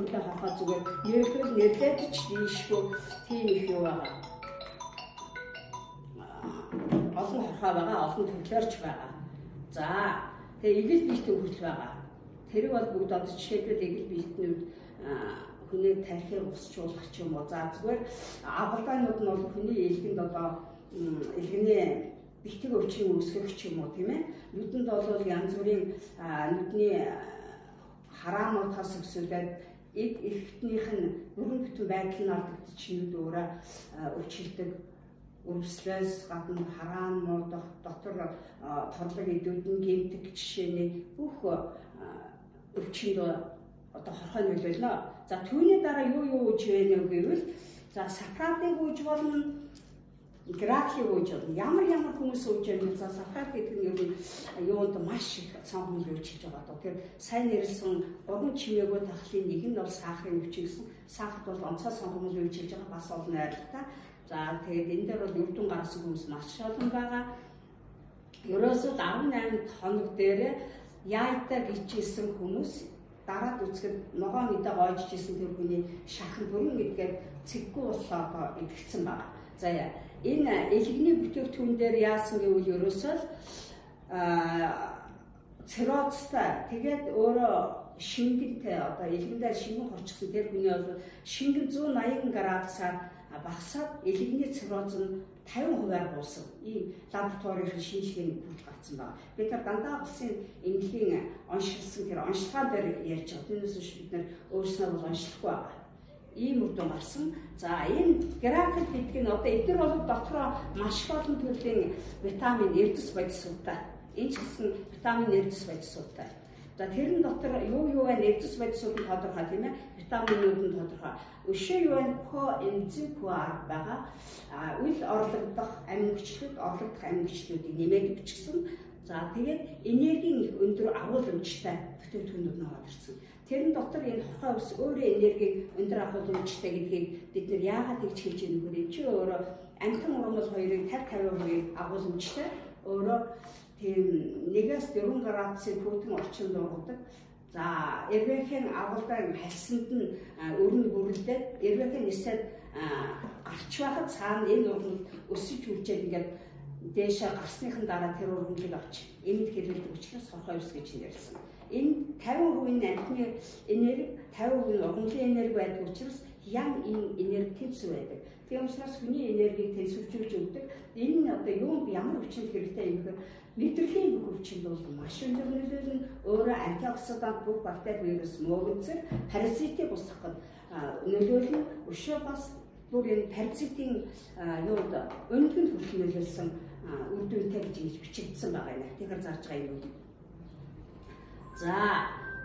хүнтэй хорхоо зүгээр нэрхэл нэрлээд ч дийшгүй тийм их юу байгаа. Олон хорхоо байгаа, олон төрлөөрч байгаа. За тэгээ эгэл биетэн хүртэл байгаа. Тэр бол бүгд одоо жишээлбэл эгэл биетнүүд хүний тархийг усчуулах ч юм уу. За зүгээр авалдаанууд нь бол хүний элгэнд одоо элгэний битэг өвчин үүсгэх ч юм уу, тийм ээ. Нүдэнд бол янз бүрийн нүдний хараануудаас өсвөлээд эд эрхтнийх нь бүрэн бүтэн байдал нь алдагдчих, нүд өөрөө өвчлөдөг. Өрвслээс гадна хараан муудах, дотор торлог эдүүд нь гэмтэх жишээний бүх өвчнөд одоо хорхой нөлөөлнө. За түүний дараа юу юу үж вэ гэвэл за сакратыг үж болно, Граклыг ууж болно. Ямар ямар хүмүүс ууж байна. За сакрат гэдэг нь ер нь юунд маш их цонхомл үйлчилж байгаа доо. Тэр сайн нэрлсэн гурван чимээгүй тахлын нэг нь бол сахарын өвчин гэсэн. Сахарт бол онцгой цонхомл үйлчилж байгаа, бас олон найрлагатай. За тэгээд энэ дээр бол үр дүн гаргасан хүмүүс маш олон байгаа. Ерөөсөө 18 хоног дээр яайтаа гिचсэн хүмүүс дараад үзэхэд ногоон идэ гоожж исэн тэр хүний шахан бүрэн гэдгээр цэггүй боллоо одоо идэгцэн байгаа. За энэ элэгний бүтээгдэхүүн дээр яасан гэвэл ерөөсөө л циррозтой, тэгээд өөрөө шингэнтэй, одоо элгэндээ шингэн хорчсон тэр хүний бол шингэн 180 градусаар багасаад элэгний цирроз нь 50%-аар буусан. Ийм лабораторийн шинжилгээний хүртэл гарсан байна. Бид нар дандаа улсын эмнэлгийн оншилсан тэр оншилгаан дээр ярьж байгаа. Түүнээс биш бид нар өөрснөө бол оншлохгүй байгаа. Ийм үр дүн гарсан. За энэ Геракл гэдэг нь одоо эдгээр бол дотроо маш их олон төрлийн витамин, эрдэс бодисуудтай. Энэ ч гэсэн витамин, эрдэс бодисуудтай. За тэрэн дотор юу юу вэ? Эрдэс бодисууд нь тодорхой, тийм ээ. Витаминууд нь тодорхой. Өшөө юу вэ? Коэнзим Q10 байгаа. А үл орлогдох амин хүчлүүд, орлогдох амин хүчлүүдийг нэмээд өгчихсөн. За тэгээд энергийн их өндөр агуулмжтай бүтээгдэхүүнүүд нь ороод ирсэн. Тэрэн дотор энэ хорхой ус өөрөө энергийг өндөр агуулмжтай гэдгийг бид нар яагаад тэгж хэлж байгаа вэ? Чи өөрөө амтан ургамал хоёрыг 50-50% агуулмжтай, өөрөө тийм 1-4 градусын хүйтэн орчинд ургадаг. За эрвээхэн агуулдаан халсанд нь өрн бүрэлдээд эрвээхэн нисээд гарч байхад цаана энэ ургамал өсөж үржээд ингээд дээшээ гарсныхан дараа тэр ургамлыг авч эмд хэрэглэдэг учраас хорхой ус гэж нэрлсэн. Энэ 50% нь амтны энерги, 50% нь ургамлын энерги байдаг учраас ян энэ энерги тэнцвэр байдаг. Тийм учраас хүний энергийг тэнцвэржүүлж өгдөг. Энэ нь одоо юунд ямар өвчнөд хэрэгтэй юм бэ? Мэдрэлийн бүх өвчнөд бол маш өндөр нөлөөлнө. Өөрөө антиоксидант, бүх бактери, вирус мөөгөнцөр, паразитыг устгахад нөлөөлнө. Өшөө бас бүр энэ паразитын юунд өндгөнд хүртэл нөлөөлсөн үр дүнтэй гэж ингэж бичигдсэн байгаа юм. Тэгэхээр зарж байгаа юм. За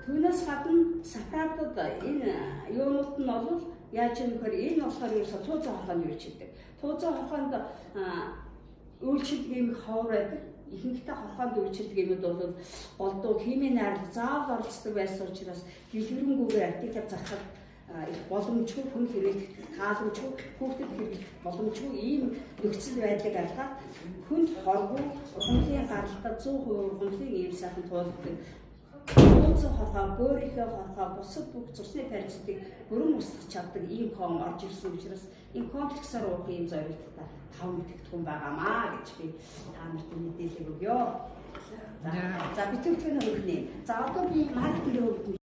түүнээс гадна сакратад энэ юунууд нь бол яаж юм гэхээр энэ болохоор ерөөсө туузан хорхоонд үйлчилдэг. Туузан хорхоонд үйлчилдэг юм ховор байдаг. Ихэнхдээ хорхоонд үйлчилдэг юмуд бол голдуу химийн найрлага заавал оролцдог байсан учраас дэлгэрэнгүйгээр артикл зархад их боломжгүй, хүн хэрэглэх тааламжгүй, хүүхдэд хэрэглэх боломжгүй ийм нөхцөл байдлыг арилгаад хүнд хоргүй ургамлын гаралтай 100% ургамлын ийм сайхан туулдаг. Ууцсан хорхоо, бөөрийнхөө хорхоо, бусад бүх цусны паразитыг бүрэн устгах чаддаг ийм ком орж ирсэн учраас энэ комплексаар уух ийм зорилттой 5 бүтээгдэхүүн байгаамаа гэж би та нарт мэдээлэл өгье. За бүтээгдэхүүний хөрхнө. За одоо би маркетингийн хувьд